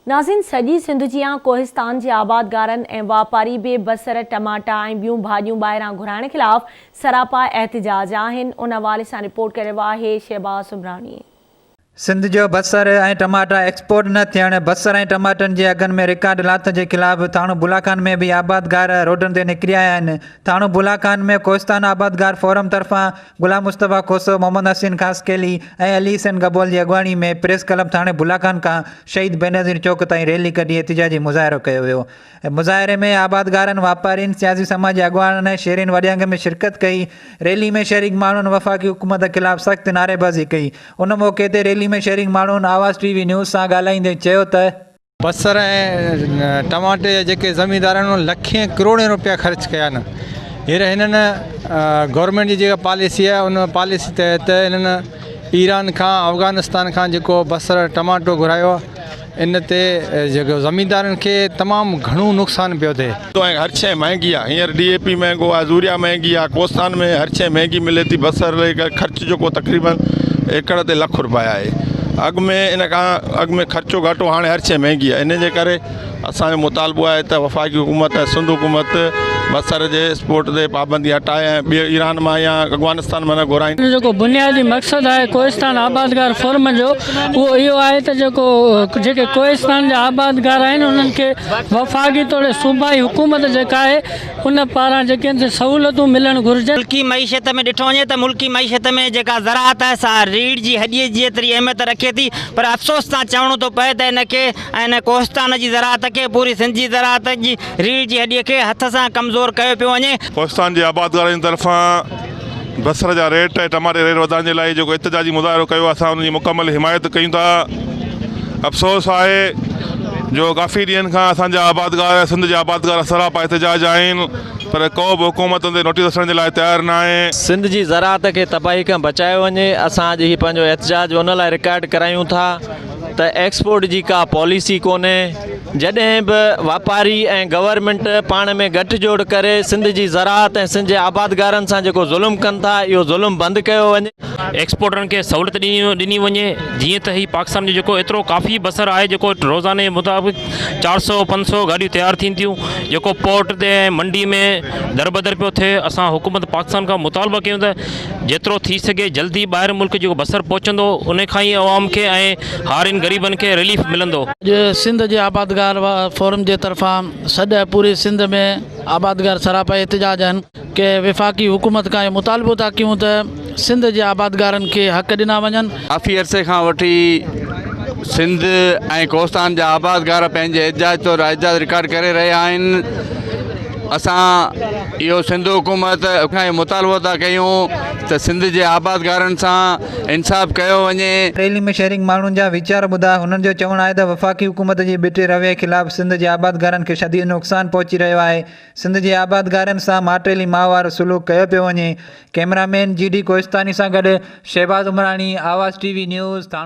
ناظرين سڄي سنڌ جيان ڪوهستان جي آبادگارن ۽ واپاري به بصر، ٽماٽا ۽ ٻيون ڀاڄيون ٻاهران گهرائڻ خلاف سراپا احتجاج آهن، ان حوالي سان رپورٽ ڪري رهيو آهي شهباز عمراڻي. سنڌ جو بصر ۽ ٽماٽا ايڪسپورٽ نه ٿيڻ، بصر ۽ ٽماٽن جي اگهن ۾ رڪارڊ لاٿ جي خلاف ٿاڻو بولاخان ۾ به آبادگار روڊن تي نڪري آيا آهن، ٿاڻو بولاخان ۾ ڪوهستان آبادگار فورم طرفان غلام مصطفيٰ کوسو، محمد حسين خاصخيلي ۽ علي حسين گبول جي اڳواڻي ۾ پريس ڪلب ٿاڻي بولاخان کان شهيد بينظير چوڪ تائين ريلي ڪڍي احتجاجي مظاهرو ڪيو ويو. مظاهري ۾ آبادگارن، واپارين، سياسي سماجي اڳواڻن ۽ شهرين وڏي انگ ۾ شرڪت ڪئي. ريلي ۾ شريڪ ماڻهن وفاقي حڪومت خلاف سخت نعريبازي ڪئي. ان موقعي تي ريلي ۾ شريڪ ماڻهن آواز ٽي وي نيوز سان ڳالهائيندي چيو ته، بصر ۽ ٽماٽي جا جيڪي زميندار آهن انهن لکين ڪروڙين روپيا خرچ ڪيا آهن هينئر هنن گورنمينٽ جي جيڪا پاليسي آهي ان پاليسي تحت هنن ايران کان افغانستان کان جيڪو بصر ٽماٽو گهرايو آهي ان تي جيڪو زميندارن کي تمام گهڻو نقصان پيو ٿئي. ۽ هر شيء مهنگي آهي هينئر ڊي اي پي مهنگو آهي يوريا مهنگي آهي ڪوستان ۾ هر شيء مهنگي ملي ٿي بصر خرچ جيڪو تقريبن ايڪڙ تي لک روپيا آهي اڳ ۾ ان کان اڳ ۾ خرچو گهٽ هو هاڻي هر شيء مهنگي آهي ان جي ڪري اسانجو مطالبو آهي ته وفاقي حڪومت ۽ سنڌ حڪومت بصر جي ايڪسپورٽ تي پابندي هٽائي ۽ ٻي ايران مان يا افغانستان مان نه گهرائين. ان جو جيڪو بنيادي مقصد آهي ڪوهستان آبادگار فورم جو اهو اهو آهي ته جيڪو جيڪي ڪوهستان جا آبادگار آهن انهن کي وفاقي توڙي صوبائي حڪومت جيڪا آهي ان پاران جيڪي آهن سي سهولتون ملڻ گهرجن. ملڪي معيشت ۾ ڏٺو وڃي ته ملڪي معيشت ۾ جيڪا زراعت آهي سا ريڙهه جي هڏيء جيتري اهميت رکي ٿي پر افسوس سان چوڻو ٿو پئي ته ان کي ۽ ان ڪوهستان جي زراعت کي پوري سنڌ جي زراعت جي ريڙهه جي هڏيء کي هٿ سان ڪمزور ڪيو پيو وڃي. ڪوهستان جي آبادگارن جي طرفان بصر جا ريٽ ۽ ٽماٽي جا ريٽ وڌائڻ جي لاء جيڪو احتجاجي مظاهرو ڪيو اسان ان جي مڪمل حمايت ڪيون ٿا افسوس آهي جو ڪافي ڏينهن کان اسان جا آبادگار سنڌ جا آبادگار سراپا احتجاج آهن پر ڪو به حڪومت ان تي نوٽيس وٺڻ جي لاء تيار ناهي. سنڌ جي زراعت کي تباهي کان بچايو وڃي اسان اڄ هي پنهنجو احتجاج ان لاء رڪارڊ ڪرايون ٿا ته ايڪسپورٽ جي ڪا پاليسي ڪونهي جڏهن به واپاري ۽ گورنمينٽ پاڻ ۾ ڳٺ جوڙ ڪري سنڌ جي زراعت ۽ سنڌ جي آبادگارن سان جيڪو ظلم ڪن ٿا اهو ظلم بند ڪيو وڃي. ايڪسپورٽرن کي سهولت ڏني وڃي جيئن ته هي پاڪستان جو جيڪو ايترو ڪافي بصر آهي جيڪو روزاني مطابق 400 500 گاڏيون تيار ٿين ٿيون جيڪو پورٽ تي ۽ منڊي ۾ دربدر پيو ٿئي اسان حڪومت پاڪستان کان مطالبو ڪيون ته جيترو ٿي سگهي جلدي ٻاهر ملڪ جيڪو بصر پهچندو ان کان ئي عوام کي ۽ هارين غريبن کي رليف ملندو. اڄ سنڌ جي آبادگار فورم جي طرفان سڏ پوري سنڌ ۾ آبادگار سراپا احتجاج آهن ڪي وفاقي حڪومت کان اهو مطالبو ٿا ڪيون ته سنڌ جي آبادگارن کي حق ڏنا وڃن. ڪافي عرصي کان وٺي سنڌ ۽ ڪوهستان جا آبادگار پنهنجي احتجاج طور احتجاج رڪارڊ ڪري رهيا آهن اسان اهو سنڌ حڪومت کان اهو مطالبو ٿا ڪيون ته سنڌ جي آبادگارن سان انصاف ڪيو وڃي. ريلي ۾ شريڪ ماڻهن جا ويچار ٻڌا، هنن جو چوڻ آهي ته وفاقي حڪومت جي ٻٽي رويي خلاف سنڌ جي آبادگارن کي شديد نقصان پهچي رهيو آهي، سنڌ جي آبادگارن سان ماٽيلي ماء وارو سلوڪ ڪيو پيو وڃي، ڪئميرا مين جي ڊي ڪوهستاني سان گڏ Shahbaz Umrani, Awaz T V news, ٿاڻو.